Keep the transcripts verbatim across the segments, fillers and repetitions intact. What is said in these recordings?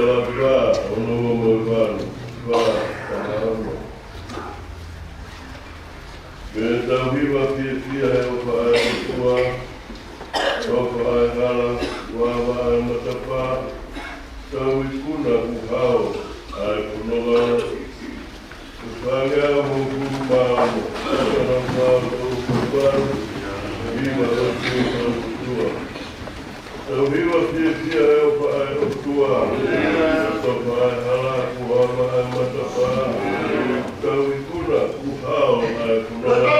Laka, ono ua mo e valu, fā, taha ono. Pea tau hiva fiefia he ʻofa ʻa e ʻOtua, ʻofa ʻa e hala, ʻofa ʻa e matapā, tau ikuna kuo hao ʻa e fononga. Fānga mo kulu mā ono, ʻa e hala mā ono, tolu, hiva ʻo e ʻOtua. Tau hiva fiefia he ʻofa ʻa e ʻOtua. ʻOfa ʻa e hala, kuo hao ʻa e matapā. Tau ikuna kuo hao ʻa e fononga.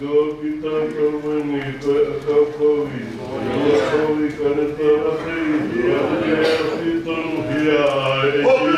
Ko kitautolu eni ko e ʻakau kovi, ʻa e kovi ka ne tala pei, ʻa e fitonu hia ʻa e ʻEiki.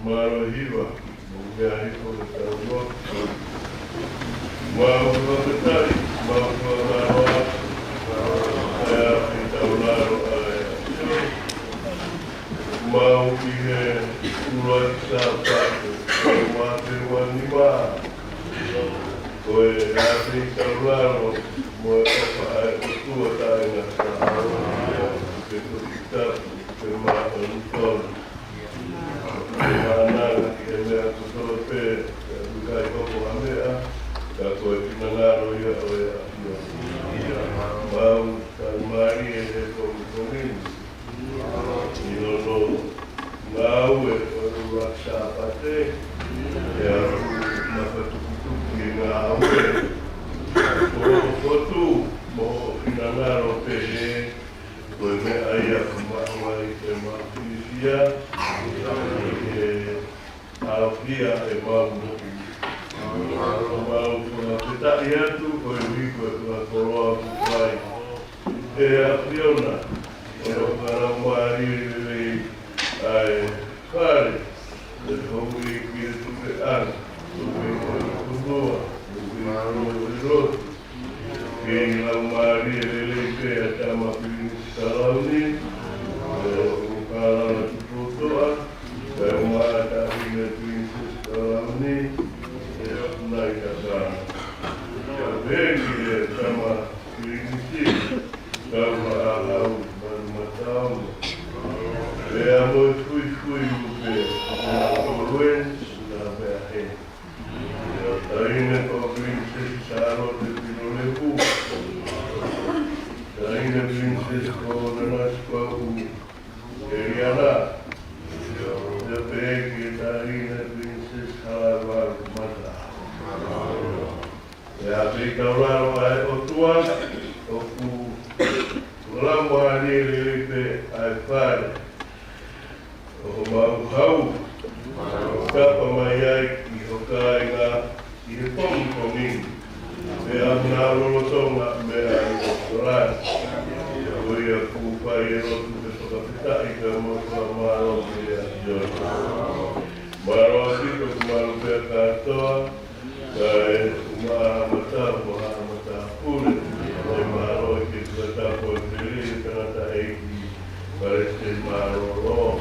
Mālō e hiva, mou meʻa hifo ke tau lotu. Mau fakafetaʻi, mau fakamālō atu, ʻa e ʻAfio ʻi taulalo ʻa e ʻAfio. Mau ʻi he ʻuluaki Sāpate, ua afe ua nima. Ko e ʻAfio ʻi taulalo, mo e ʻofa ʻa e ʻOtua taʻengata. Ke ko i tapu, ke māʻoniʻoni. Ke mānanga ki he meʻa kotoa pē, ʻikai hoko ha meʻa, ka ko e finangalo ia ʻo e ʻAfio. Mau tau mālie he pongipongi ni. ʻI hono ngāue ʻo e ʻuluaki Sāpate, ʻe au makatukutuku ki he ngāue. Ko hoku fotu mo hoku finangalo pehē, ko e meʻa ia ʻoku maʻu ai ʻemau fiefia, ʻi he ʻaofia ʻemau moʻui. Mau fakafetaʻi atu, koeʻuhi ko e fakakoloa kuo fai ʻe he ʻAfiona, ʻi hono fakalaumālie lelei ʻa e fale, ʻe houʻeiki ʻo e puleʻanga, houʻeiki ʻo e fonua, houʻeiki ʻo e lotu, ke laumālie lelei pē ʻa Tama Pilinisi Kalauni, ʻa e ʻOtua Kalala Tupoutoʻa, kae ʻumaʻā Taʻahine Pilinisesi Kalauni, ʻa e ʻAfio ʻi Takana. Pea pehē ki he Tama Pilinisi, Kauhaʻahau Manumataongo. Pea mo e fuifui lupe, ʻa e Tolueni, ʻa e meʻa he. Taʻahine ko Pilinisesi Sālote Pilolevu. Taʻahine Pilinisesi ko Nanasipauʻu ʻEliana. Pea pehē ki he Taʻahine Pilinisesi Halaevalu Mata. ʻE ʻAfio ʻi taulalo ʻa e ʻOtua, ʻoku laumālie lelei pē ʻa e fale. ʻOku mau hau, tapa mai ai ki ho kāinga ʻi he pongipongi ni. Pea ʻoku nau lolotonga meʻa ʻi ʻAokalani. Ko ia ʻoku fai e lotu ke fakafetaʻi pea mo fakamālō ki he ʻAfiona. Mālō ʻaupito, mālō pē kātoa, kae ʻumaʻā Haʻa Matāpule, ʻa e mālō ke fakatapu ʻa e fale ʻo e tangataʻeiki, Palesiteni Mālōlō,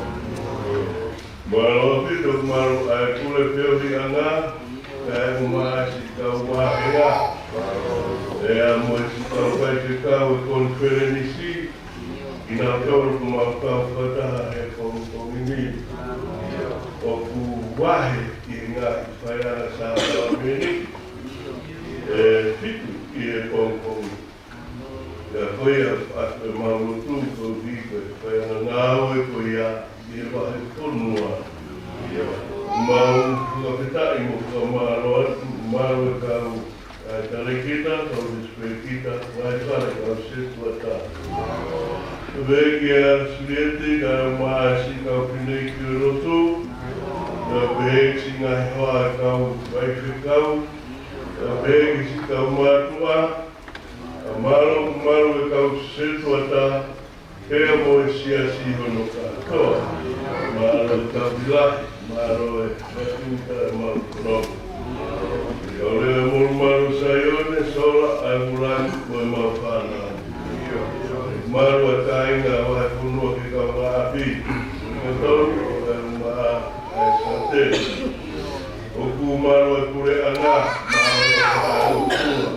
Konifelenisi, kinautolu ʻoku mau kau fakataha he pongipongi ni. ʻOku vahe ki he ngaahi faiʻanga sākalamēniti ʻe fitu ʻi he pongipongi. Pea ko ia ʻa ʻemau lotu koeʻuhi ko e faiʻanga ngāue ko ia ʻi he vahefonua. Mau fakafetaʻi mo fakamālō atu, mālō e kau ʻa e talēkita, kau lesipēkita, ngaahi fale, kau setuata. Pehē kia Sulieti, kae ʻumaʻā siʻi kau fineʻeiki ʻo e lotu. Pea pehē ki siʻi ngaahi hoa ʻa e kau faifekau. Pea pehē ki siʻi kau mātuʻa. Mālō, mālō e kau setuata, pea mo e siasi hono kātoa. Mālō e tauhi lahi, mālō e matuta ʻemau kono. Kau lea mo mālō Saione, sola ʻa e vula mo ʻemau fānau. Mālō e kāinga vahefonua ke kau ngāue. Ka tau o e ma a e sate. ʻOku mālō e puleʻanga, mālō e kāinga.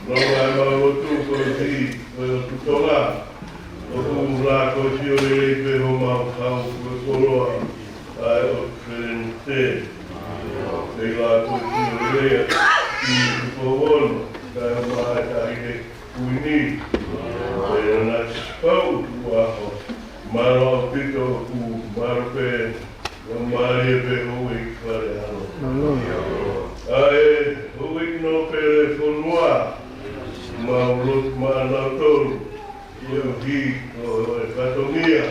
Nonga ʻemau lotu koeʻuhi ko e ʻOtu Tonga. ʻOku lākoifio lelei pē homau kau ko e koloa ʻa e ʻOtu Felenite. Pea lākoifio lelei ʻa e Kuini Tupou Ono, kae ʻumaʻā e Taʻahine Kuini. Pea na sipau ʻaho. Mālō ʻaupito, ʻoku mālō pē. Mālō e pē houʻeiki Fale Alo. Mālō. ʻA e houʻeiki nōpele fonua, mau lotu maʻanautolu, koeʻuhi ko e fatongia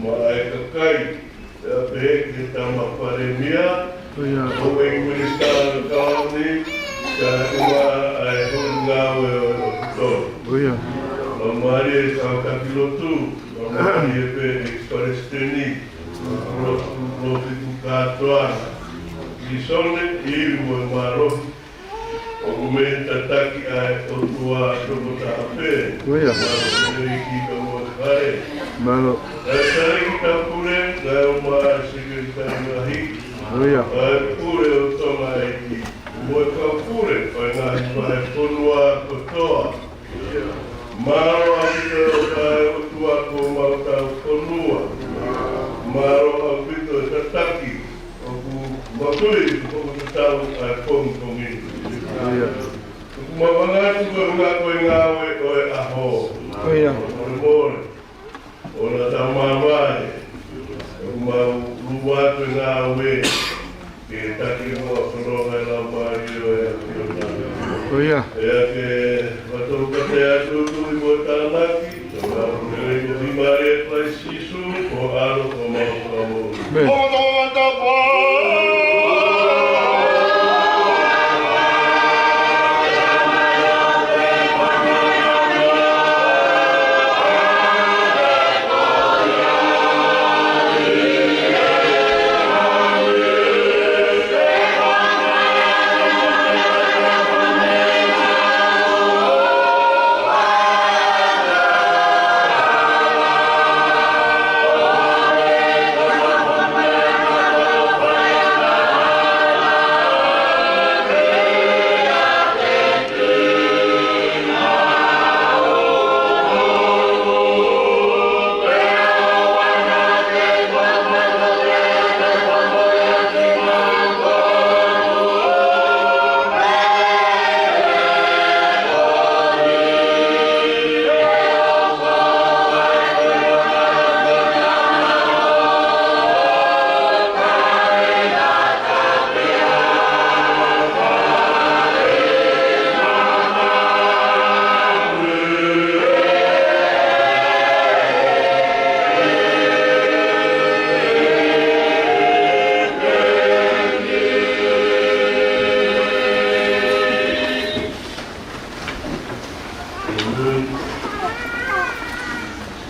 maʻa e kakai, pea pehē ki he tama Palēmia, ʻIo. houʻeiki Minisitā ʻo e Kalauni, kae ʻumaʻā e houʻeiki ngāue ʻo e ʻOtu Tonga. ʻIo. Mau mālō e kau taki lotu, mau mālō e pē ʻEiki Palesiteni, Lofituka Toana. Visone, ivi mo e mālohi. ʻOku mei tataki ʻa e ʻOtua toko taha pē. ʻIo. Mālō e ʻEiki ka mo e fale. Mālō. ʻA e Talēkita Pule, kae ʻumaʻā e Sekelitali Lahi. ʻIo. ʻA e Pule ʻo Tonga ʻEiki. Mo e kau pule, ʻo e ngaahi vahefonua kotoa. Mālō ʻaupito ʻa e ʻOtua ko homau tauhi fonua. Mālō ʻaupito e tataki ʻoku mātuʻaki ʻoku tatau ʻa e pongipongi ni. ʻIo. ʻOku mau hanga atu ko e ngā-, ko e ngāue ʻo e ʻaho. ʻIo. Mole mole. ʻOna tau mavahe, ʻoku mau lua atu e ngāue, ke taki mo e fononga e Laumālie ʻo e ʻAfiona. ʻIo. ʻEa ke mātou kate atu tui mo tānaki, ʻo mau lelei mo himare ʻa Kalaisi Sīsū, ko e ʻAlo ko homau Fakamoʻui. ʻĒmeni.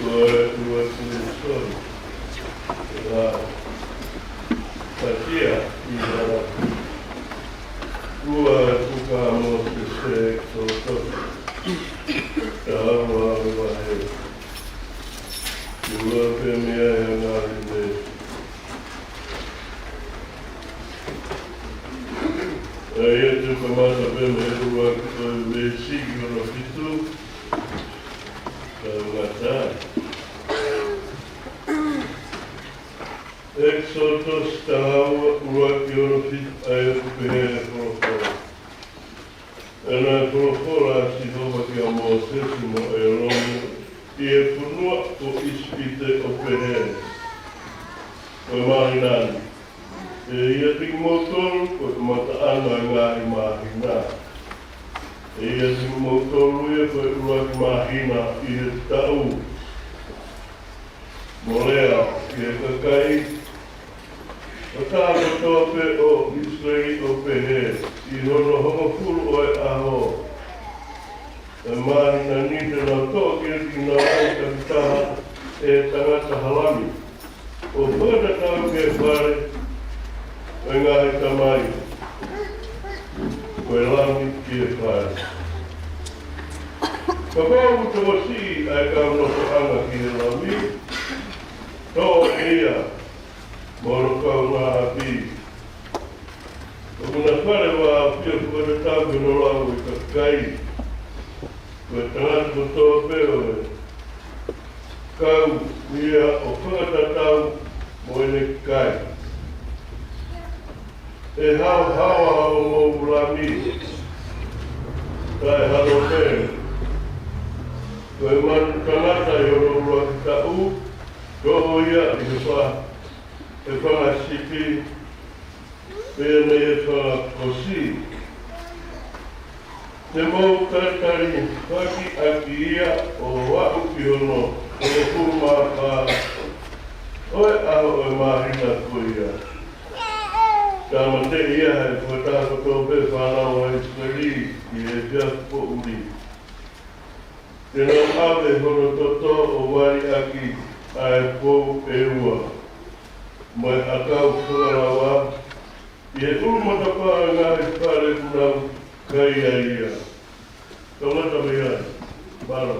Ko e ua Siosefa. Ua Takia, ua Ua Tuka Mōsese Soto. Taha ua ua he. Ua pē meʻa ʻe ngaahi meʻa. ʻA ia te u kamata pē mei he ua ki he veesi ki hono fitu. Matai. ʻEkisoto taha ua, ua ki he ono fitu, ʻa ia ʻoku pehē ʻe he folofola. Pea naʻe folofola ʻa Sihova kia Mōsese mo ʻĒlone ʻi he fonua ko ʻIsipite ʻo pehē: Ko e māhina ni ʻe ʻiate kimoutolu ko e kamataʻanga ʻo e ngaahi māhina. ʻE ʻiate kimoutolu ia ko e ʻuluaki māhina ʻi he taʻu. Mo lea ki he kakai kotoa pē ʻo ʻIsileli ʻo pehē, ʻI hono hongofulu ʻo e ʻaho ʻo e māhina ni te nau toʻo kiate kinautolu takitaha ʻe he tangata ha lami, ʻo fakatatau ki he fale ʻo e ngaahi tamai, ko e lami ki he fale. Kapau ʻoku tokosiʻi ʻa e kau nofoʻanga ki he lami, toʻo ʻe ia mo hono kaungāʻapi. ʻOku na fale vāofi ʻo fakatatau ki hono lau ʻo e kakai. Ko e tangata kotoa pē ʻo e kau ia ʻo fakatatau mo ʻene kai. ʻE haohaoa hoʻomou lami taʻehalo pē. Ko e manu tangata ʻi hono ʻuluaki taʻu, toʻo ia ʻi he fa-, he fanga sipi, pea mei he fanga kosi. Te mou talitali hake ʻaki ia ʻo aʻu ki hono hongofulu mā fā ʻo e ʻaho ʻo e māhina ko ia. Tāmateʻi ia ʻe he fakataha kotoa pē fānau ʻa ʻIsileli ʻi he efiafi poʻuli. Te nau ʻave hono toto ʻo vali ʻaki ʻa e pou ʻe ua mo e ʻakau fakalava ʻi he ʻulumatapā ʻo e ngaahi fale ʻoku nau kai ai ia. Tau ngata mei ai. Mālō.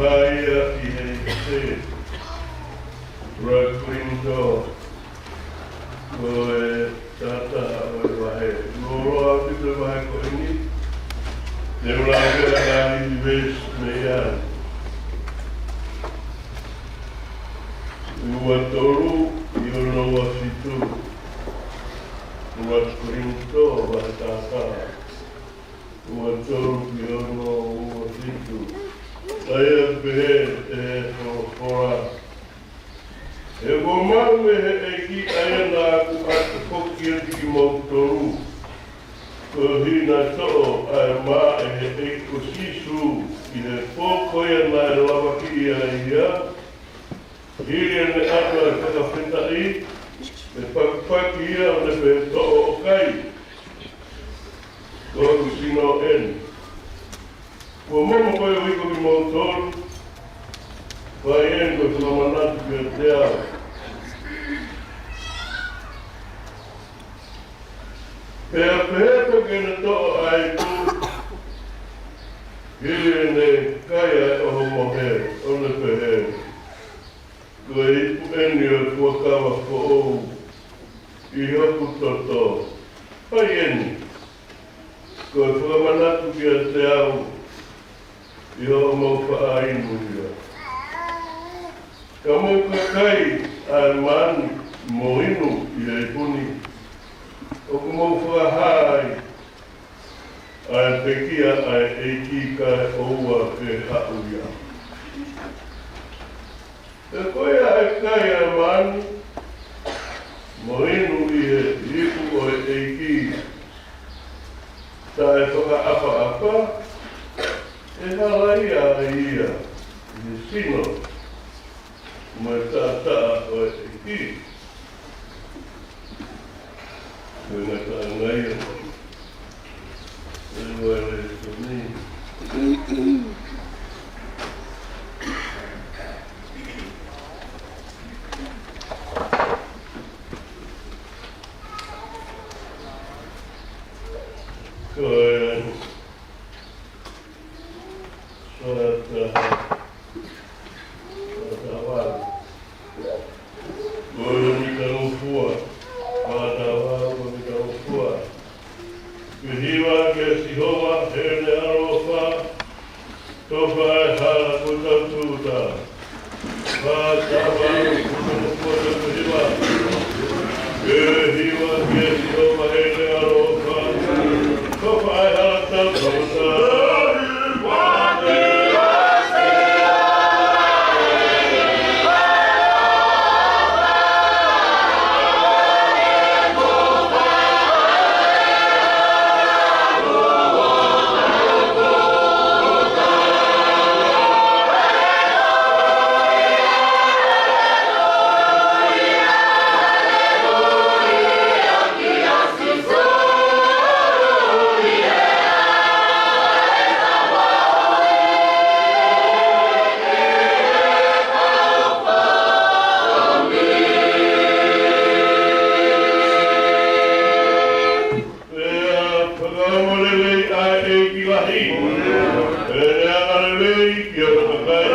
Pea ʻi he ʻEfesō, ʻuluaki Kolinitō, ko e taha taha ʻo e vahe. Loloa ʻaupito e vahe ko eni, te u lau ʻa e ngaahi veesi mei ai. Ua tolu ki hono ua fitu. ʻUluaki Kolinitō, vahe taha taha. Ua tolu ki hono ua fitu. ʻA ia ʻoku pehē ʻe he folofola: He kuo maʻu mei he ʻEiki ʻa ia naʻa ku ʻatu foki kiate kimoutolu, koeʻuhi naʻe toʻo ʻa e mā ʻe he ʻEiki ko Sīsū ʻi he pō ko ia naʻe lavakiʻi ai ia, hili ʻene ʻatu ʻa e fakafetaʻi, ʻe pakipaki ia ʻo ne pehē, Toʻo ʻo kai, ko hoku sino eni. Kuo momo koeʻuhi ko kimoutolu, fai eni ko e fakamanatu kiate au. Pea pehē foki ʻene toʻo ʻa e ipu, hili ʻene kai ʻa e ʻohomohe, ʻo ne pehē, Ko e ipu eni ʻo e fuakava foʻou ʻi hoku toto. Fai eni ko e fakamanatu kiate au ʻi hoʻomou faʻa inu ia. Ka mou ka kai ʻa e mā ni mo inu ʻi he ipu ni, ʻoku mou fakahā ai ʻa e pekia ʻa e ʻEiki kae ʻoua ke haʻu ia. He ko ia ʻe kai ʻa e mā ni mo inu ʻi he ipu ʻo e ʻEiki taʻefakaʻapaʻapa, ʻe halaia ai ia ʻi he sino mo e taʻataʻa ʻo e ʻEiki. Ko e ngataʻanga ia ʻo e lēsoni. Ko e Sō taha, sō taha valu. Ko e mitangofua, sō taha valu, ko e mitangofua. Ke hiva kia Sihova heʻene ʻaloʻofa, tofa ʻa e hala kuo tau tūʻuta. Sō taha valu, ko e mitangofua, ko e hiva. Ke hiva kia Sihova heʻene ʻaloʻofa, tofa ʻa e hala kuo tau tūʻuta. Pea fakaongo lelei ʻa e ʻEiki lahi. Pea lea angalelei ki hono kakai.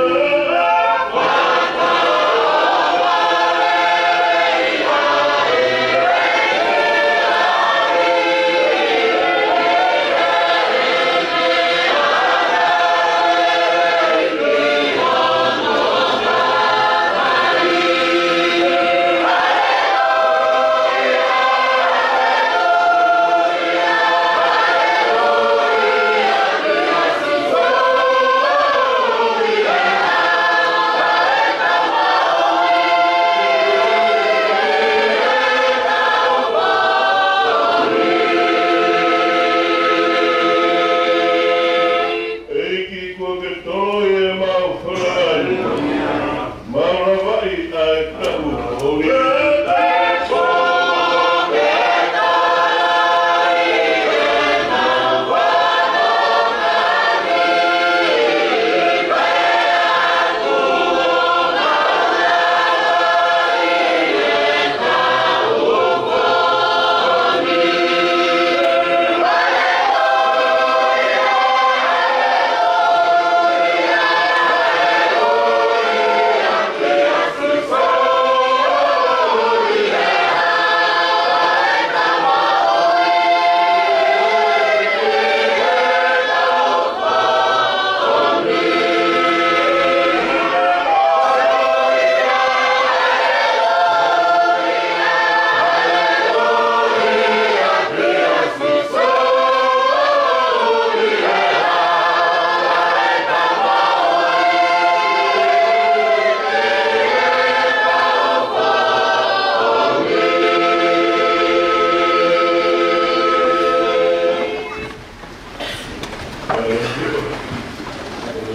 ʻEiki, kuo ke toloi ʻemau fanongonongo. Mau lavaʻi ʻa e taʻu ʻo e ʻEiki.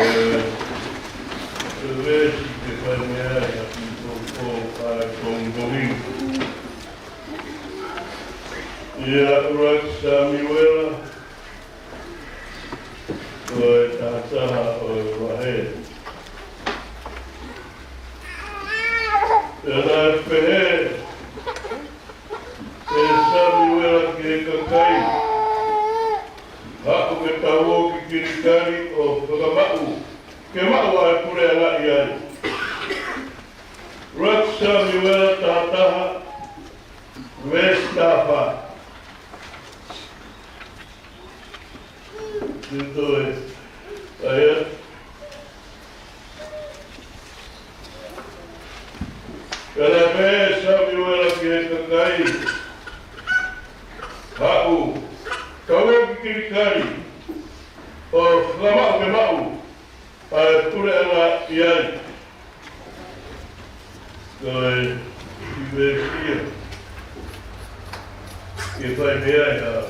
Ko e veesi ke fai mei ai ʻa e kiʻi pongipongi, ʻa e pongipongi ni. ʻIa ʻUluaki Samiuela, ko e tahataha ʻo e vahe. Pea naʻe pehē ʻe Samiuela ki he kakai, Haʻu ke tau ō ki Kilikali ʻo fakamaʻu, ke maʻu ʻa e puleʻanga ʻi ai. ʻUluaki Samiuela tahataha, veesi tahafā. Te u toe ʻai atu. Pea naʻe pehē ʻe Samiuela ki he kakai, Haʻu, tau ō ki Kilikali, ʻo fakamaʻu ke maʻu ʻa e puleʻanga ʻi ai. Ko e kiʻi veesi ia ke fai mei ai ʻa e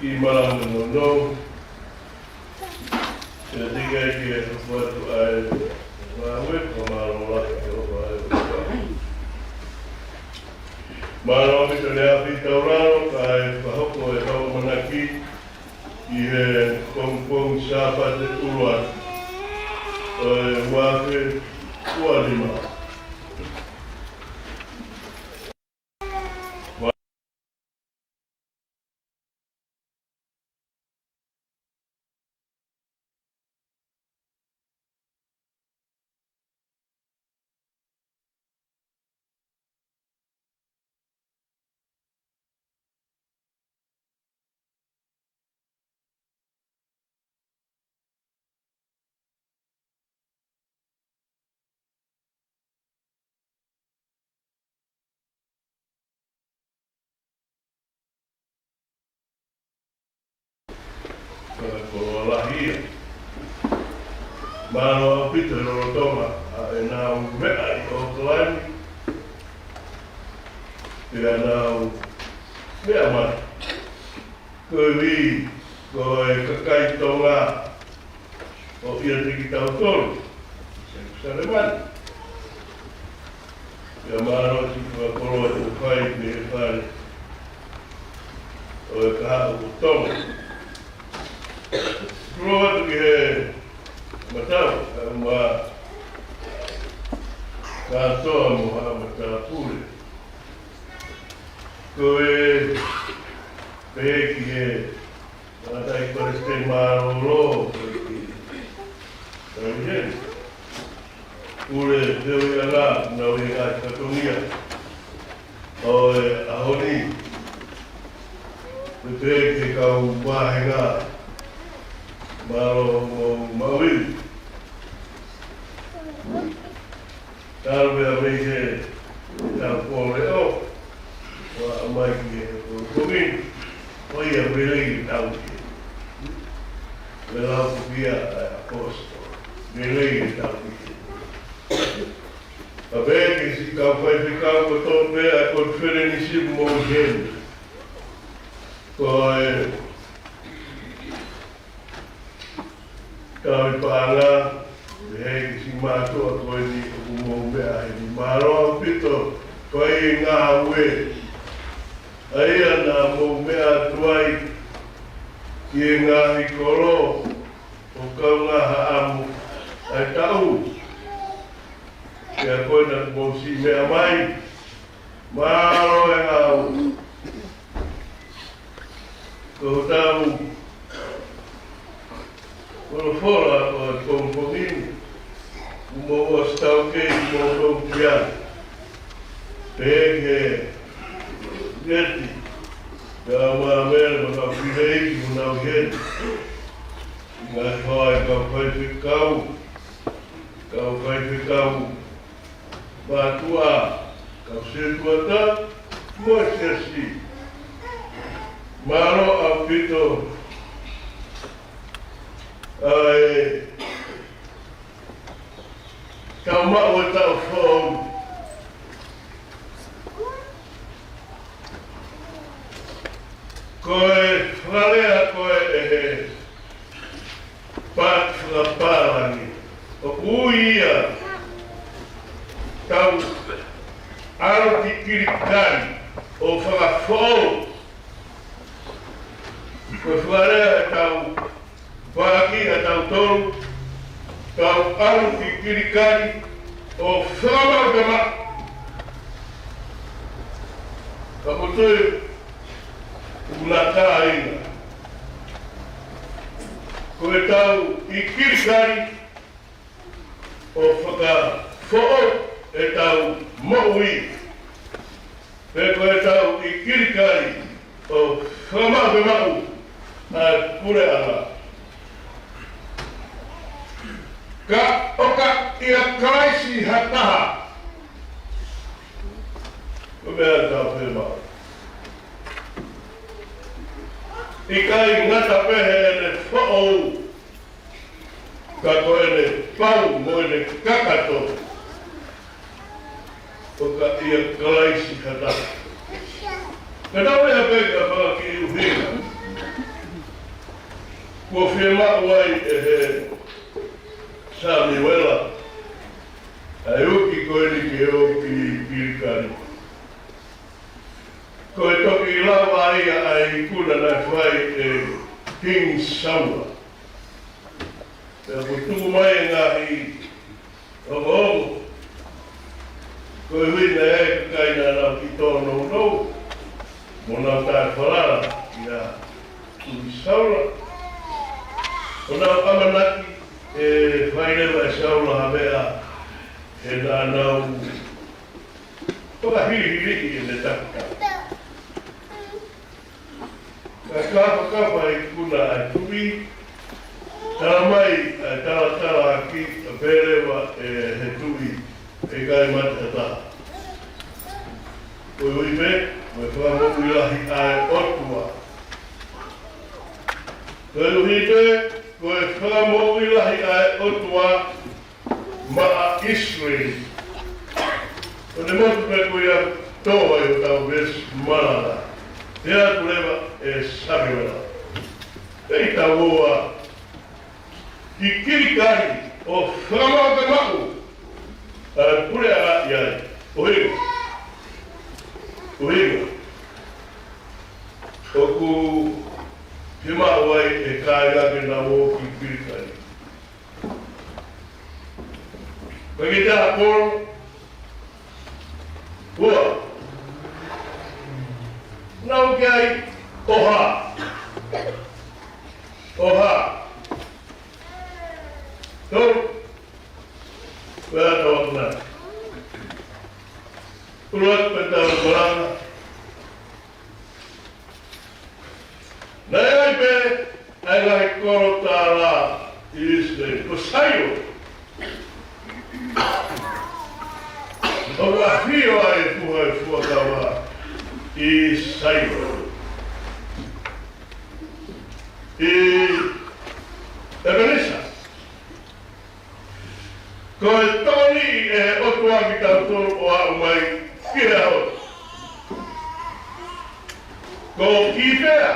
kiʻi malanga nounou. Pea teʻeki ai ke hoko atu ʻa e ngāue, ka mālō lahi ke hoko ʻa e. Mālō ʻaupito Lea Fitaulalo, kae fakahoko ʻetau ʻamanaki ʻi he pongipongi Sāpate ʻuluaki ʻo e ua afe ua nima. Ko e koloa lahi ia. Mālō ʻaupito he lolotonga ʻa ʻenau meʻa ʻi ʻAokalani, pea nau meʻa mai. Koeʻuhi ko e kakai Tonga ʻo ʻiate kitautolu ʻi Selusalema ni. Pea mālō siʻi fakakoloa ʻoku fai mei he fale ʻo e kahaʻu ʻo Tonga. Koloa atu ki he matau, kae ʻumaʻā kātoa mo haʻa matāpule. Ko e pehē ki he tangataʻeiki palesiteni mālōlō, ko e kiʻi tau heni. Pule feohiʻanga, nau ʻi he ngaahi fatongia ʻo e ʻaho ni. Pea pehē ki he kau vāhenga, mālō hoʻomou maʻu ivi. Talu pea mei he tau pōleʻo, ʻo aʻu mai ki he pongipongi ni, ʻo ia mei lelei ke tau ki he. Mei lau ko ia ʻa e ʻaposetolo, mei lelei ke tau ki he. Pea pehē ki he siʻi kau faifekau kotoa pē ʻa e konifelenisi mo heni. Ko e kau ʻi paʻanga, pehē ki he siʻi mātuʻa ko eni ʻoku mou meʻa heni, mālō ʻaupito, ko e ngāue ʻa ia naʻa mou meʻa atu ai ki he ngaahi kolo ʻo kaungā haʻamo ʻa e taʻu. Pea ko ena kuo mou siʻi meʻa mai, mālō e ngāue. Ko hotau folofola ʻo e pongipongi ni, kuo mou ʻosi taukei kimoutolu ki ai. Pehē ki he Leti, kae ʻumaʻā Mele mo e kau fefine ʻoku nau ʻi heni. Ngaahi hoa ʻo e kau faifekau, kau faifekau mātuʻa, kau setuata, mo e siasi. Mālō ʻaupito ʻa e tau maʻu e taʻu foʻou. Ko e fakalea ko ē ʻe he pā Fai ʻaki ʻa tautolu, tau ʻalu ki Kilikali ʻo fakamaʻu pē maʻu. Ka ko e toe ʻuhinga kāinga, ko e tau ʻi Kilikali ʻo fakafoʻou ʻetau moʻui. Pe ko e tau ʻi Kilikali ʻo fakamaʻu pē maʻu ʻa e puleʻanga. Ka ʻoka ʻia Kalaisi ha taha. Ko e meʻa ʻoku tau fiemaʻu. ʻIkai ngata pē heʻene foʻou, ka ko ʻene pau mo ʻene kakato. ʻOka ʻia Kalaisi ha taha. Ka tau lea pē ka fakakiʻi ʻuhinga. Kuo fiemaʻu ai ʻe he Samiuela ʻa e uki ko eni ke ō ki Kilikali. Ko e toki lava ia ʻa e ikuna naʻe fai ʻe Kingi Saula. Pea kuo tuku mai e ngaahi ongoongo. Ko e ʻuhinga ia ʻa e kakai naʻa nau kiʻi tōnounou mo nau taʻefalala kia Kingi Saula. ʻO nau ʻamanaki ʻe fai leva ʻe Saula ha meʻa he naʻa nau fakahilihili ʻene takitaha. Ka kafakafa e ikuna ʻa e tuʻi, tala mai ʻa e talatalaaki ʻo pehē leva ʻe he tuʻi, ʻe ʻikai mate ha taha. Koeʻuhi pē, mo e fakamoʻui lahi ʻa e ʻOtua. Koeʻuhi pē, ko e fakamoʻui lahi ʻa e ʻOtua maʻa ʻIsileli. Ko ʻene motu pē ko ia tō ai hotau veesi malanga. Pea ʻoatu leva ʻe Samiuela, pea tau ō ā ki Kilikali ʻo fakamaʻu pē maʻu ʻa e puleʻanga ʻi ai. ʻUhinga. ʻUhinga. ʻOku fiemaʻu ai ʻe he kāinga ke nau ō ki Kilikali. Pea kiʻi taha polo. Ua. Nau kei ʻoha. ʻOha. Tolu. Pea tau ʻalu atu. ʻUluaki pē tau malanga. Naʻe ʻi ai pē ʻa e ngaahi kolo tālā ʻi ʻIsileli, ko Sailo. ʻOku ʻafio ai e puha ʻo e fuakava ʻi Sailo. ʻI ʻEpenisa. Ko e tokoniʻi ʻe he ʻOtua kitautolu ʻo aʻu mai ki he ʻaho. Ko Kipea,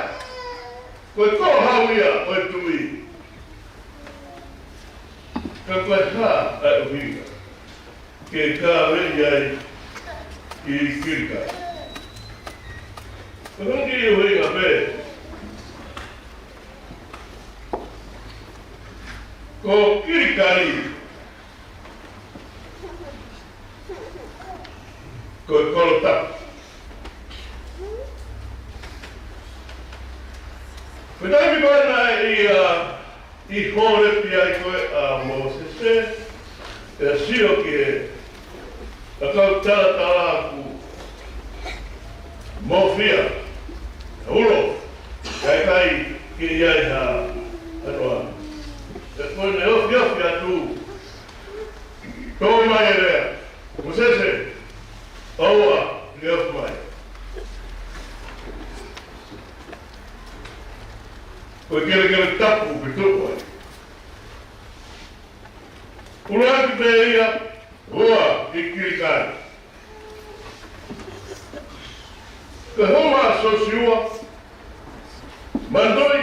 ko e koloa ia ʻo e tuʻi. Ka ko e hā ʻa e ʻuhinga ke kaveinga ai ʻi Kilikali? Ko e kiʻi ʻuhinga pē. Ko Kilikali, ko e kolo tapu. Ko e taimi ko ē naʻe ʻi ai ʻi Holepi ai ko ē ʻa Mōsese, pea sio ki he ʻakau talatalaaki mofia, ulo, kae ʻikai ke ʻi ai ha, ha noa. Pea ko ʻene ofiofi atu, tō mai e lea, Mōsese, ʻoua, ke ofi mai. Ko e kelekele tapu ke tuʻu ai. ʻUluaki pē ia, ua ʻi Kilikali. Ko e hū mai ʻa Siosiua, manatuʻi,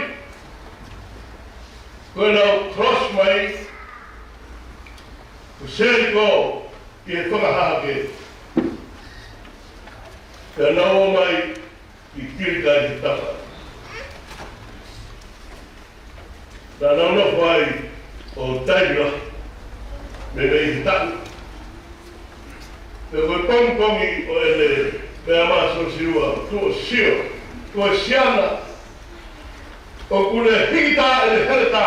ko ʻenau cross mai, ko Seliko, ki he fakahahake. Pea nau ō mai ki Kilikali he tapa. Naʻa nau nofo ai ʻo taimi lahi, meimei he taʻu. Pea ko e pongipongi ʻo ʻene meʻa mai ʻa Siosiua, kuo sio, kuo siana, ʻoku ne hiki tā ʻene heletā.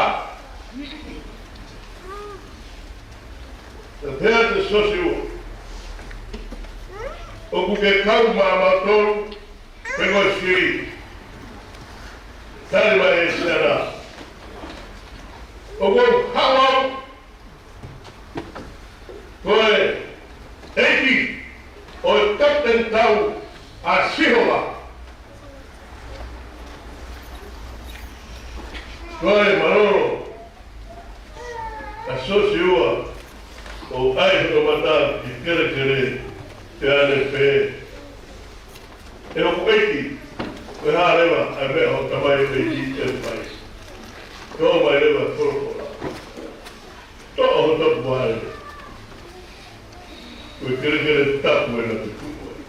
Pea pehē atu ʻe Siosiua, ʻoku ke kau maʻamautolu, pe ko e fili? Tali mai ʻe he siana, ʻoku ou haʻu au, ko e ʻeiki ʻo e kapiteni tau ʻa Sihova. Ko e mālōlō ʻa Siosiua ʻo ʻai hono mata ki he kelekele, pea ne pehē, ʻE hoku ʻeiki, ko e hā leva ʻa e meʻa ʻoku tala mai ʻe he ʻeiki ʻe fai? Toʻo mai leva e folofola. Toʻo ho tapuvaʻe. Ko e kelekele tapu ena te tuʻu ai.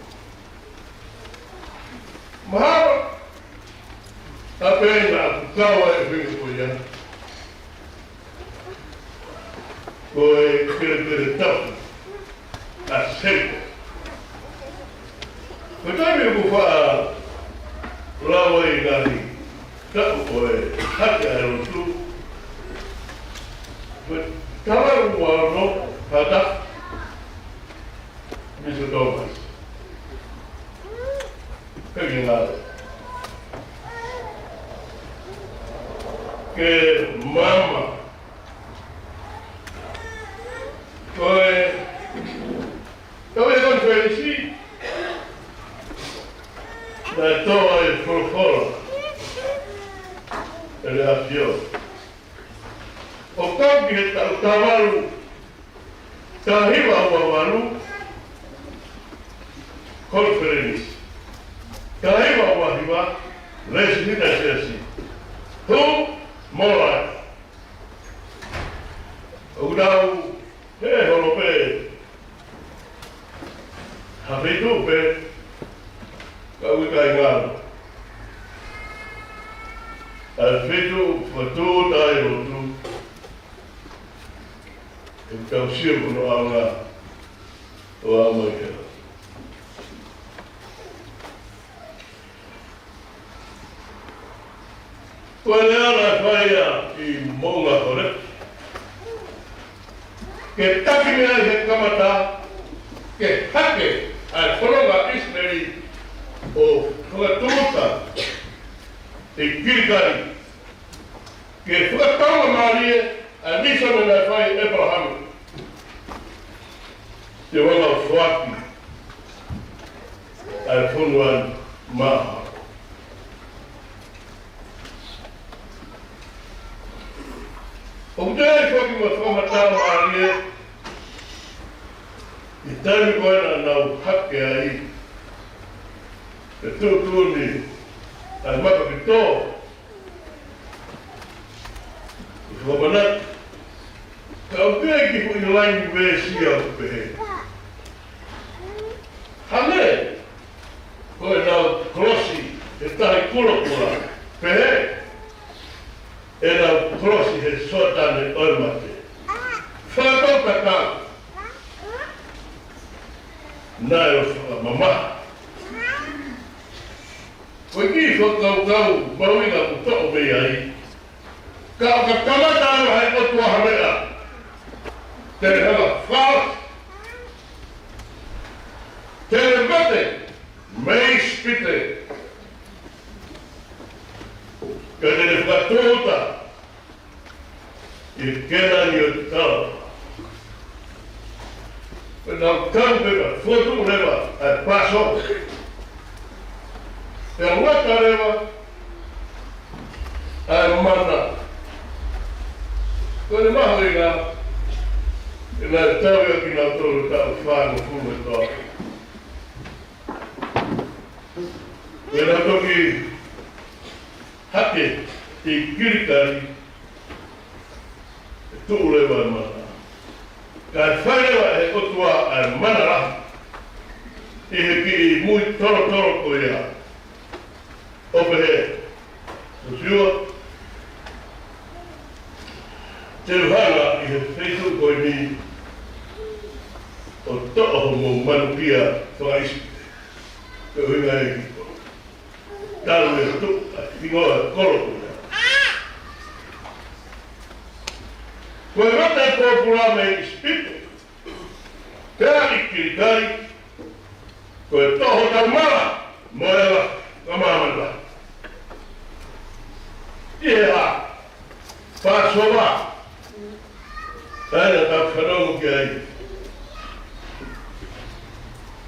Mahalo, a pehē naʻa ku kau ai e fenga ko ia. Ko e kelekele tapu ʻa Seiko. Ko e taimi ʻoku faʻa lau ai e ngaahi taʻu ʻo e hake ʻa e lotu, ko e taha valu ua ono, hata, Misa Thomas. Ka ke ngalo. Ke mama. Ko e, ko e konifelenisi, naʻe toʻo ai e folofola ʻa e ʻAfio. ʻO kau ki he taʻu taha valu, taha hiva ua valu, konifelenisi. Taha hiva ua hiva, lēsoni ʻa e siasi. Hū, mōlai. ʻOku tau hē holo pē ha feituʻu pē, ka ʻoku ʻikai ngalo ʻa e feituʻu fakatūʻuta ai e lotu. ʻE tau sio ko hono ʻaonga ʻo aʻu mai ki ai. Ko e lea naʻe fai ia ʻi Moʻunga Hōleki. Ke taki mei ai he kamata, ke hake ʻa e fononga ʻIsileli ʻo fakatūʻuta ʻi Kilikali. Ke fakataunga mālie ʻa e mīsoni naʻe fai ʻe ʻĒpalahame. Te u anga foaki ʻa e fonua ni maʻa. ʻOku toe foaki mo e fakamatala mālie ʻi he taimi ko ē naʻa nau hake ai, ʻe tuʻutuʻuni ʻa e maka ki tō. ʻI he fakamanatu, ka ʻoku pehē ki he foʻi laini veesi ʻoku pehē, hangē ko ʻenau kolosi he Tahi Kulokula, pehē ʻenau kolosi he Soatane ʻo e mate. Fakatau tatau, naʻe ʻo fakamamaha. Ko e kiʻi fakakaukau mahuʻinga ʻoku toʻo mei ai. Ka ʻo ka kamata ʻa e ʻOtua ha meʻa, te ne hanga fakaʻosi, te ne mate mei Sipite, ka te ne fakatūʻuta ʻi Kēnani ʻo e tau. Pea nau tau pē ka fotu leva ʻa e Pāsova. Pea ngata leva ʻa e mana. Ko e mahuʻinga, ʻi he tau ia kinautolu taʻu fāngofulu he toa. Pea nau toki hake ʻi Kilikali, ʻe tuʻu leva e mana. Kae fai leva ʻe he ʻOtua ʻa e mana lahi ʻi he kiʻi mui tolotolo ko ia, ʻo pehē, Siosiua, Te u hanga ʻi he feituʻu ko eni ʻo toʻo hoʻomou manukia fakaʻIsipite. Ko e ʻuhinga ʻEiki ko talu e tuʻu ʻa e hingoa ʻo e kolo ko ia. Ko e vete pōpula mei ʻIsipite, pea ʻi Kilikali, ko e toho taumala mo e ala fakamāmani lahi. ʻI he hā? Pāsova. Naʻa tau fanongo ki ai.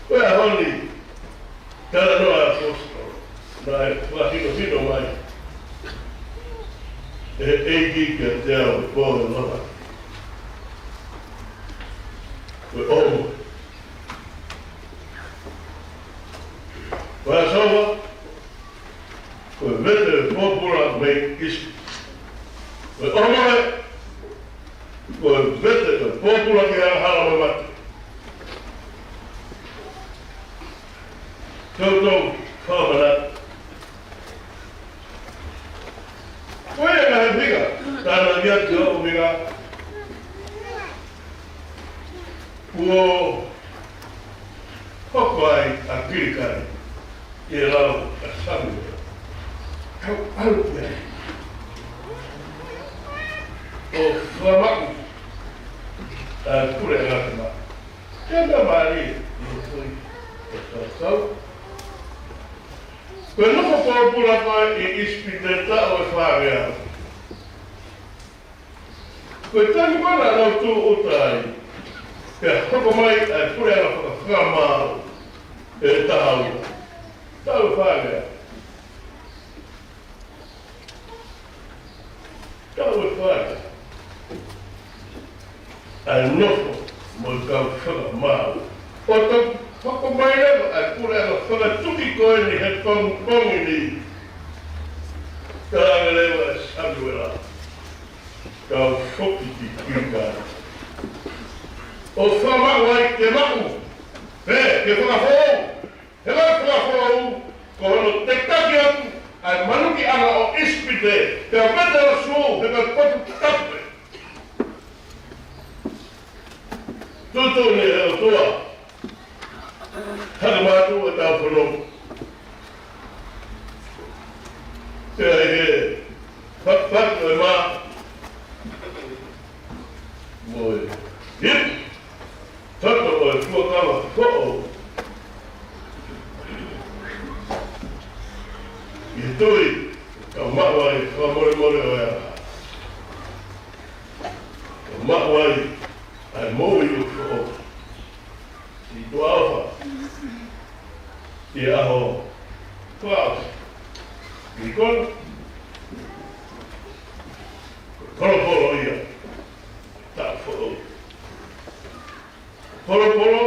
Ko e ʻaho ni, talanoa ʻa e ʻaposetolo, naʻe fakahinohino mai ʻe he ʻEiki kiate au ʻi he pō ʻo e ʻaho ni. Ko e ʻomo. Pāsova, ko e vete pōpula mei ʻIsipite. Ko e ʻomo, ko e vete pōpula ki he angahala mo e mate. Toutou fakamanatu. Ko e ngaahi ʻuhinga, tānaki atu ʻa e ʻuhinga kuo hoko ai ʻa Kilikali ʻi he lau ʻa Samiuela. Kau ʻalu ki ai ʻo fakamaʻu ʻa e puleʻanga ke maʻu. Ke na mālie ʻi he foʻi ʻo Sausau. Ko e nofo pōpula ko ē ʻi ʻIsipite taʻu ʻe fāngeau. Ko e taimi ko ē naʻa nau tūʻuta ai, pea hoko mai ʻa e puleʻanga fakafakamaau ʻe taha ua. Taʻu ʻe fāngeau. Taʻu ʻe fāngeau. ʻA e nofo mo e kau fakamaau. ʻO toki hoko mai leva ʻa e puleʻanga fakatuki ko eni he pongipongi ni. Talaange leva ʻe Samiuela, kau foki ki Kilikali ʻo fakamaʻu ai ke maʻu. Pea ke fakafoʻou. He ʻoku fakafoʻou, ko hono tekaki atu ʻa e manukiʻanga ʻo ʻIsipite, pea mete ʻo sū, he ko e potu tapu. Tuʻutuʻuni ʻe he ʻOtua, hake mātuʻa ʻetau fononga. Pea ʻi he fakafaki ʻo e mā mo e hipi, toto ʻo e fuakava foʻou. ʻI he tui, kau maʻu ai e fakamolemole ʻo e ʻAlo. Kau maʻu ai ʻa e moʻui ʻoku foʻou. Siʻi tuʻa ʻofa. ʻI he ʻaho fakaʻosi. ʻI he kolo. Polopolo ia. Taʻu foʻou. Polopolo.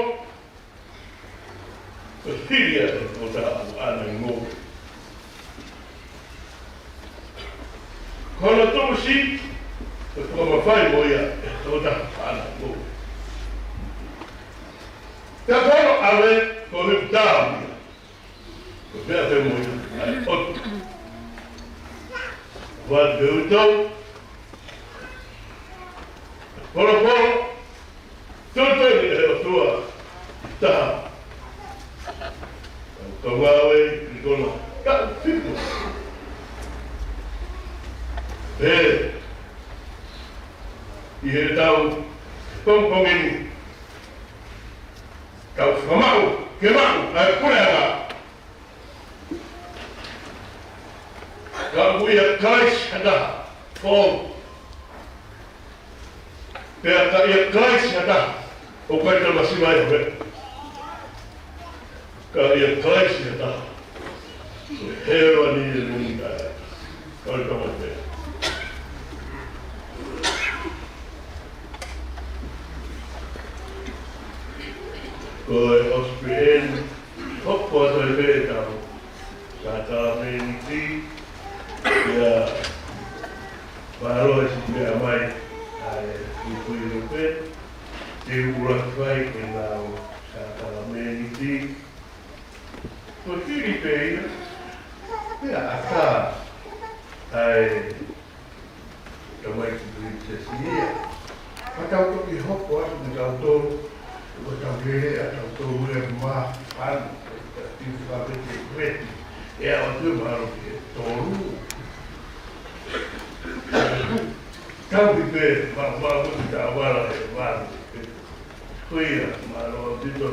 Ko e fili ia ʻe he tokotaha ʻoku ʻaʻana ʻi ngoue. Ko hono tuʻusi, ko e fakamafai mo ia ʻe he tokotaha ʻoku ʻaʻana ʻi ngoue. Pea ko hono ʻave, ko e meʻa tau ia. Ko e meʻa pē mo ia, ʻa e ʻotu. Vatu ke utau, polopolo, tuʻutuʻuni ʻe he ʻOtua ʻi taha. Kau ngāue ʻi kona, kau fiku. Pea ʻi heʻetau pongipongi ni, kau fakamaʻu, ke maʻu ʻa e puleʻanga. Ka ʻoku ʻia Kalaisi ha taha, foʻou. Pea ka ʻia Kalaisi ha taha, ʻoku ʻikai ke masiva ai ha meʻa. Ka ʻia Kalaisi ha taha, ko e hēvani ʻe luni ai. Kau tama te. Ko e ʻosi pē eni, hoko atu ai pē ʻetau sākalamēniti, ia, mālō e siʻi meʻa mai ʻa e Tuʻi Lupe, te u ʻuluaki fai ke nau sākalamēniti. Ko e fili pē ia, pea ʻatā ʻa e tamaiki Pilinisesi ia, Tau toki hoko atu mo tautolu, ko tau lele ʻa tautolu e mā, pan, tau tiki fāpete peti, ʻe ʻalu atu e mālohi ʻe tolu. Tau ki pē, ma, ma, ko te tau ala e mā, ko ia, mālō ʻaupito.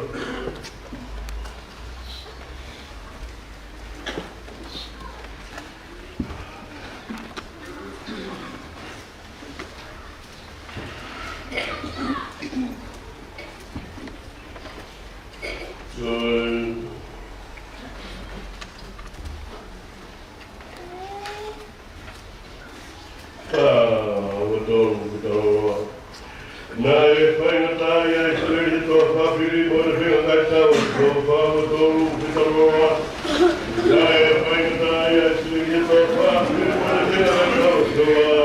Naʻe faingataʻaʻia ʻa ʻIsileli he toafa, fili mo ʻene fengāueʻaki ʻi he toafa, ʻo tolu ki he tolu. Naʻe faingataʻaʻia ʻa ʻIsileli he toafa, fili mo ʻene fengāueʻaki ʻi he toafa.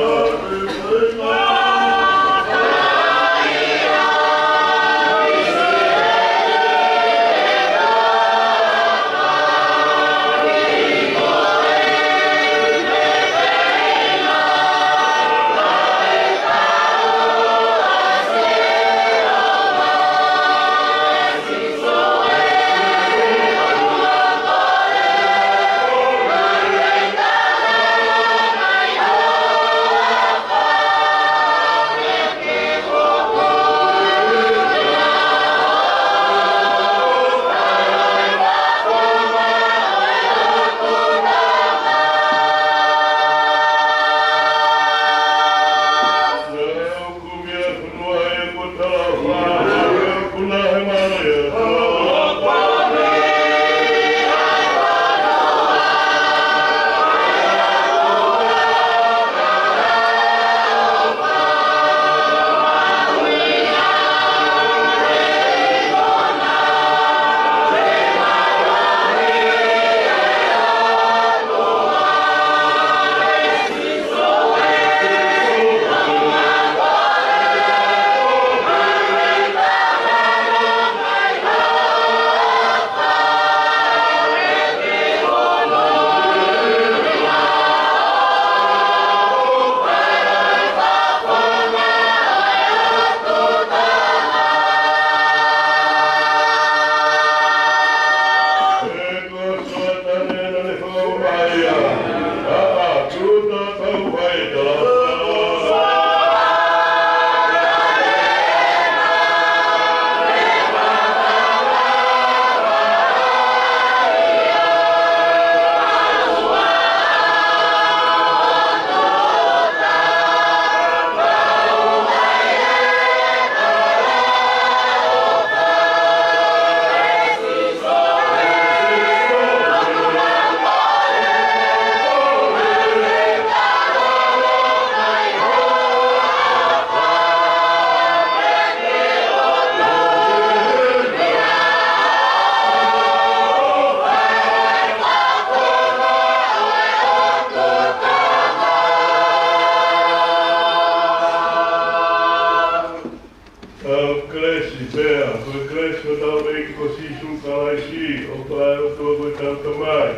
Tau kelesi pea, ko e kelesi ʻa hotau ʻEiki ko Sīsū Kalaisi, ʻofa ʻa e ʻOtua ko hotau Tamai,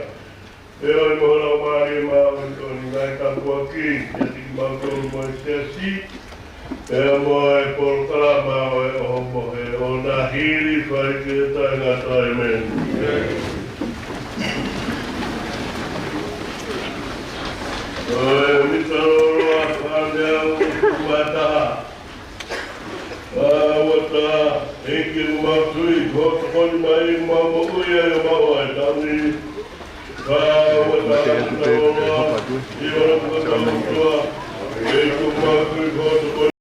pea ʻofa ʻa e Laumālie Māʻoniʻoni, ngaahi tāpuaki, ʻiate kimautolu mo e siasi, pea mo e polokalama ʻo e ʻOhomohe, ʻo na hili fai ki he taʻengata. ʻĒmeni. Ko e misa lōloa fāngeau mataha. Ka ʻoku mau tui, ko hoʻo tokoni mai, ʻoku mau moʻui ai ʻo maʻu ʻa e taʻu ni. Ka ʻoku mau tui, ʻi he ʻofa ʻa e ʻOtua, ʻoku mau tui ko hoʻo tokoni